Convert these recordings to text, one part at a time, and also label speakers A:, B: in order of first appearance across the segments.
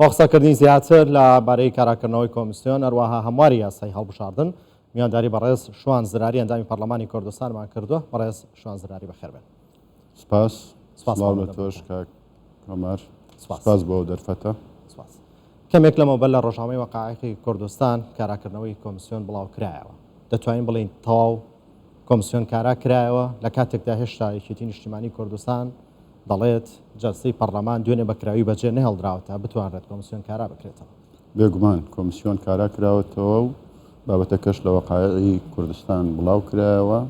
A: بۆ قسەکردنی زیاتر لە بارەی کاراکردنەوەی کۆمسیۆن هەروەها هەمواری یاسای هەڵبژاردن میوانداری بەڕێز شوان زراری ئەندامی پەرلەمانی کوردستانمان کردووە. بەڕێز شوان زراری بەخێربێن.
B: سپاس. سڵاو لە تۆش کاک عومەر. سپاس بۆ ئەو دەرفەتە.
A: سپاس. کەمێک لەمەوبەر لە ڕۆژنامەی وەقائیقی کوردستان کاراکردنەوەی کۆمسیۆن بڵاو کرایەوە. دەتوانین بڵێین تەواو کۆمسیۆن کارا کرایەوە لە کاتێکدا هێشتا یەکێتی نیشتیمانی کوردستان دەڵێت جەلسەی پەڕلەمان دوێنێ بە کراوی بەجێ نەهێڵدراوە تا بتوانرێت کۆمسیۆن کارا بکرێتەوە.
B: بێگومان کۆمسیۆن کارا کراوەتەوە و بابەتەکەش لە وەقائیعی کوردستان بڵاو کرایەوە.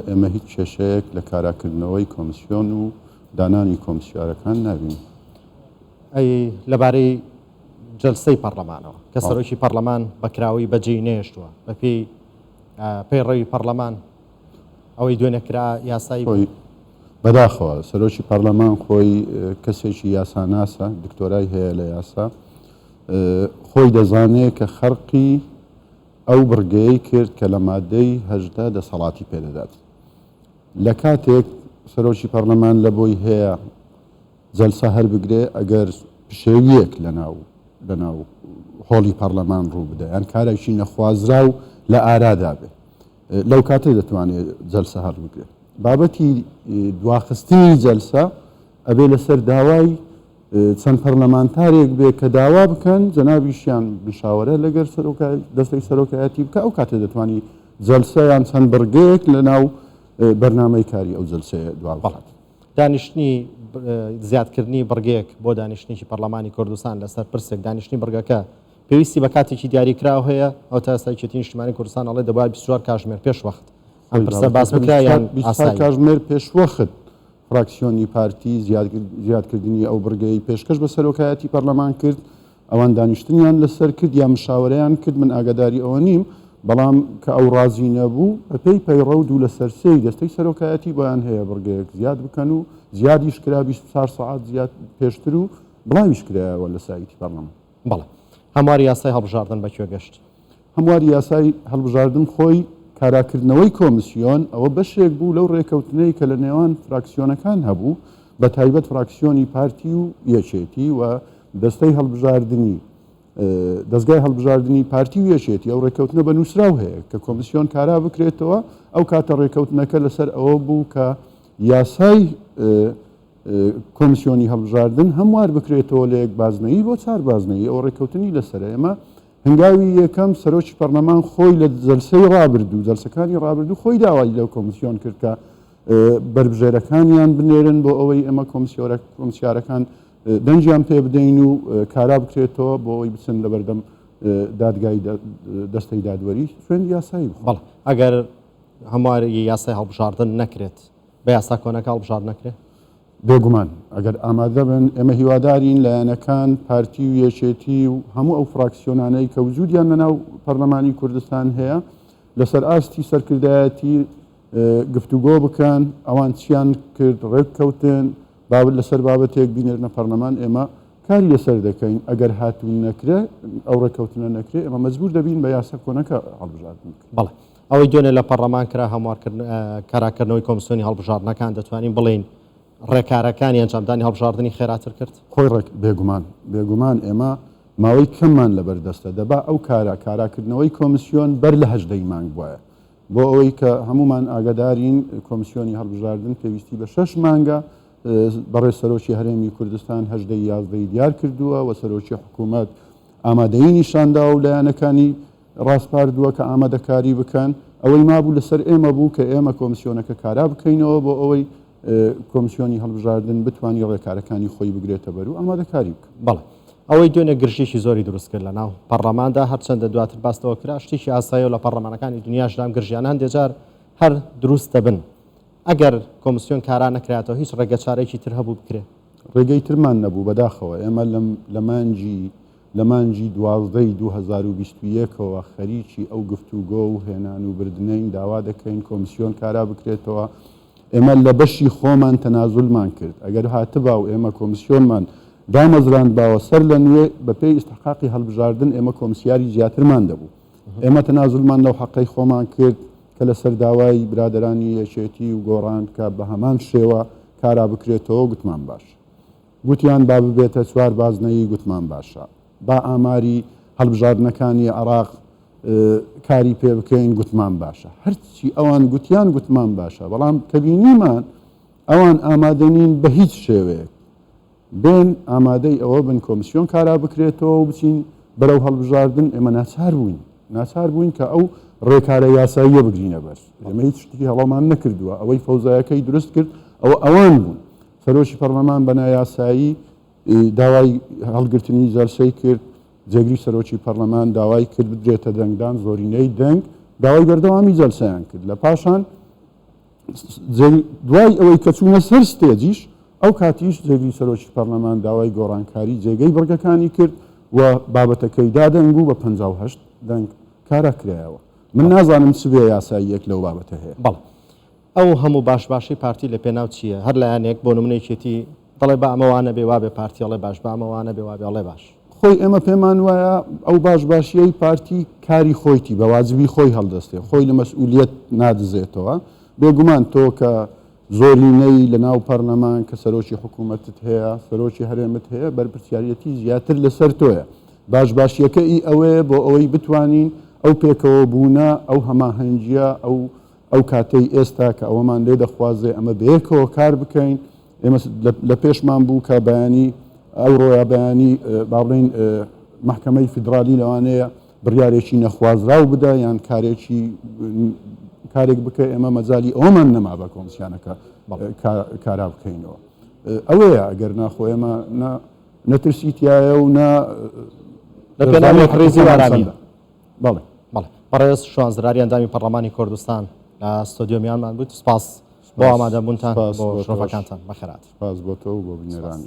B: ئێمە هیچ کێشەیەک لە کاراکردنەوەی کۆمسیۆن و دانانی کۆمسیارەکان نابینین.
A: ئەی لەبارەی جەلسەی پەڕلەمانەوە کە سەرۆکی پەڕلەمان بە کراوەی بەجێی نەهێشتووە بەپێی پەیڕەوی پەڕلەمان ئەوەی دوێنێ کرا یاسایی بوو؟
B: خۆی بەداخەوە سەرۆکی پەرلەمان خۆی کەسێکی یاساناسە، دکتۆرای هەیە لە یاسا، خۆی دەزانێ کە خەرقی ئەو بڕگەیەی کرد کە لە مادەی 18 دەسەڵاتی پێدەدات. لە کاتێک سەرۆکی پەرلەمان لە بۆی هەیە جەلسە هەربگرێ ئەگەر پشێویەک لەناو لەناو هۆڵی پەرلەمان ڕوو بدە یان کارێکی نەخوازراو لە ئارادا بێ لەو کاتە دەتوانێت جەلسە هەڵبگرێت. بابەتی دواخستنی جەلسە ئەبێ لەسەر داوای چەند پەرلەمانتارێک بێ کە داوا بکەن جەنابیشیان مشاوەرە لەگەر دەستەی سەرۆکایەتی بکە ئەو کاتە دەتوانی جەلسە یان چەند بڕگەیەک لەناو بەرنامەی کاری ئەو جەلسەیە دوا بخات.
A: دانیشتنی زیادکردنی بڕگەیەک بۆ دانیشتنێکی پەرلەمانی کوردستان لەسەر پرسێک دانیشتنی بڕگەکە پێویستی بە کاتێکی دیاریکراو هەیە، ئەو تا ئێستا یەکێتی نیشتیمانی کوردستان ئەڵێ دەبوایە 24 کاژمێر پێش وەخت ئەم پرسە باس بکرا یان
B: 24 کاژمێر پێش وەخت فراکسیۆنی پارتی زیادکردنی ئەو بڕگەی پێشکەش بە سەرۆکایەتی پەرلەمان کرد، ئەوان دانیشتنیان لەسەر کرد یا مشاوەرەیان کرد من ئاگاداری ئەوە نیم، بەڵام کە ئەو ڕازی نەبوو بەپێی پەیڕەو دوو لەسەر سێی دەستەی سەرۆکایەتی بۆیان هەیە بڕگەیەک زیاد بکەن و زیادیش کرا 24 سەعات زیاد پێشتر و بڵاویش کرایەوە لە سایتی پەرلەمان.
A: بەڵێ. هەمواری یاسای هەڵبژاردن بە کوێ گەشت؟
B: هەمواری یاسای هەڵبژاردن خۆی کاراکردنەوەی کۆمسیۆن ئەوە بەشێک بوو لەو رێکەوتنەی کە لە نێوان فراکسیۆنەکان هەبوو بە تایبەت فراکسیۆنی پارتی و یەکێتی و دەستەی هەڵبژاردنی دەزگای هەڵبژاردنی پارتی و یەکێتی ئەو رێکەوتنە بە نووسراو هەیە کە کۆمسیۆن کارا بکرێتەوە ئەو کاتە رێکەوتنەکە لەسەر ئەوە بوو کە یاسای کۆمسیۆنی هەڵبژاردن هەموار بکرێتەوە لە یەک بازنەیی بۆ چار بازنەیی ئەوە ڕێککەوتنی لەسەرە ئێمە هەنگاوی یەکەم سەرۆکی پەرلەمان خۆی لە جەلسەی ڕابردوو جەلسەکانی ڕابردوو خۆی داوای لەو کۆمسیۆن کرد کە بەربژێرەکانیان بنێرن بۆ ئەوەی ئێمە کۆمسیارەکان دەنگیان پێ بدەین و کارا بکرێتەوە بۆ ئەوەی بچن لە بەردەم دادگای دەستەی دادوەری خوێند یاسایی
A: بخۆن. ئەگەر هەمواری یاسای هەڵبژاردن نەکرێت بە یاسا کۆنەکە هەڵبژاردن نەکرێ؟
B: بێگومان ئەگەر ئامادە بن، ئێمە هیوادارین لایەنەکان، پارتی و یەکێتی و هەموو ئەو فراکسیۆنانەی کە وجودیان لەناو پەرلەمانی کوردستان هەیە، لەسەر ئاستی سەرکردایەتی گفتوگۆ بکەن، ئەوان چیان کرد، ڕێککەوتن، بابەت لەسەر بابەتێک بینێرنە پەرلەمان، ئێمە کاری لەسەر دەکەین، ئەگەر هاتوو نەکرێ، ئەو ڕێککەوتنە نەکرێ، ئێمە مەجبوور دەبین بە یاسا کۆنەکە هەڵبژاردن بکەین.
A: بەڵێ. ئەوەی دوێنێ لە پەڕلەمان کرا هەموارکردن کاراکردنەوەی کۆمسیۆنی هەڵبژاردنەکان دەتوانین بڵێین ڕێکارەکانی ئەنجامدانی هەڵبژاردنی خێراتر کرد؟
B: خۆی ڕێک بێگومان بێگومان ئێمە ماوەی کەممان لەبەر دەستە دەبا ئەو کارە کاراکردنەوەی کۆمسیۆن بەر لە 18 ی مانگ بوایە بۆ ئەوەی کە هەموومان ئاگادارین کۆمسیۆنی هەڵبژاردن پێویستی بە شەش مانگە بەڕێز سەرۆکی هەرێمی کوردستان 18 ی 11 ی دیار کردووە و سەرۆکی حکوومەت ئامادەیی نیشانداوە و لایەنەکانی ڕاسپاردووە کە ئامادەکاری بکەن، ئەوەی مابوو لەسەر ئێمە بوو کە ئێمە کۆمسیۆنەکە کارا بکەینەوە بۆ ئەوەی کۆمسیۆنی هەڵبژاردن بتوانی ڕێکارەکانی خۆی بگرێتە بەر و ئامادەکاری بکە.
A: بەڵێ ئەوەی دوێنێ گرژیی زۆری دروست کرد لەناو پەڕلەماندا، هەرچەندە دواتر باس لەوە کرا شتێکی ئاساییە و لە پەڕلەمانەکانی دنیاشدا ئەم گرژیانە هەندێ جار هەر دروست دەبن. ئەگەر کۆمسیۆن کارا نەکرایەتەوە هیچ ڕێگەچارەیەکی تر هەبوو بکرێ؟
B: ڕێگەی ترمان نەبوو بەداخەوە ئێمە لە مانگی لە مانگی 12 ی 2021 ەوە خەریکی ئەو گفتوگۆ و هێنان و بردنەین، داوا دەکەین کۆمسیۆن کارا بکرێتەوە، ئێمە لە بەشی خۆمان تەنازولمان کرد، ئەگەر هاتبا و ئێمە کۆمسیۆنمان دامەزراندباوە سەر لە نوێ بە پێی ئیستحقاقی هەڵبژاردن ئێمە کۆمسیاری زیاترمان دەبوو. ئێمە تەنازولمان لەو حەقەی خۆمان کرد کە لەسەر داوای برادەرانی یەکێتی و گۆڕان کە بە هەمان شێوە کارا بکرێتەوە گوتمان باش. گوتیان با ببێتە چوار بازنەیی گوتمان باشە. با ئاماری هەڵبژاردنەکانی عێراق کاری پێ بکەین گوتمان باشە. هەرچی ئەوان گوتیان گوتمان باشە، بەڵام کە بینیمان ئەوان ئامادە نین بە هیچ شێوەیەک بێن ئامادەی ئەوە بن کۆمسیۆن کارا بکرێتەوە و بچین بەرەو هەڵبژاردن، ئێمە ناچار بووین ناچار بووین کە ئەو ڕێکارە یاساییە بگرینە بەر. ئێمە هیچ شتێکی هەڵەمان نەکردووە، ئەوەی فەوزایەکەی دروست کرد ئەوە ئەوان بوون. سەرۆکی پەرلەمان بە نایاسایی داوای هەڵگرتنی جەلسەی کرد، جێگری سەرۆکی پەرلەمان داوای کرد بدرێتە دەنگدان، زۆرینەی دەنگ داوای بەردەوامی جەلسەیان کرد. لە پاشان دوای ئەوەی کە چوونە سەر ستێجیش، ئەو کاتیش جێگری سەرۆکی پەرلەمان داوای گۆڕانکاری جێگەی بڕگەکانی کرد و بابەتەکەی دا دەنگ و بە 58 دەنگ کارا کرایەوە. من نازانم چ بێ یاساییەک لەو بابەتە هەیە.
A: بەڵێ. ئەو هەموو باش باشەی پارتی لە پێناو چییە؟ هەر لایەنێک بۆ نمونە یەکێتی دەڵێ با ئەمە وا نەبێ وابێ پارتی ئەڵێ باش با ئەمە وا نەبێ وابێ ئەڵێ باش.
B: خۆی ئێمە پێمان وایە ئەو باش باشیەی پارتی کاری خۆیتی بە واجبی خۆی هەڵدەستێ خۆی لە مەسئولیەت نادزێتەوە بێگومان تۆ کە زۆرینەی لە ناو پەرلەمان کە سەرۆکی حکوومەتت هەیە سەرۆکی هەرێمت هەیە بەرپرسیارەتی زیاتر لەسەر تۆیە باش باشیەکە ئی ئەوەیە بۆ ئەوەی بتوانین ئەو پێکەوە بوونە ئەو هەماهەنگیە ئەو ئەو کاتەی ئێستا کە ئەوەمان لێ دەخوازێ ئەمە بەیەکەوە کار بکەین، ئێمە لە پێشمان بوو کە بەیانی ئەوڕۆ یا بەیانی با بڵێین مەحکەمەی فیدرالی لەوانەیە بڕیارێکی نەخوازراو بدا یان کارێکی کارێک بکە ئێمە مەجالی ئەومان نەما بە کۆمسیانەکە کارا بکەینەوە. ئەوەیە ئەگەر ناخۆ ئێمە نەترسی تایە و نە
A: لە پێناو یەکڕیزی و ئارامیە. بەڵێ. بەڵێ. بەڕێز شوان زراری ئەندامی پەڕڵەمانی کوردستان لە ستۆدیۆ میوانمان بوویت. سپاس بۆ ئامادەبوونتان، بۆ شرۆڤەکانتان. بەخێرهاتن.
B: سپاس بۆ تۆ و بۆ بینەرانیش.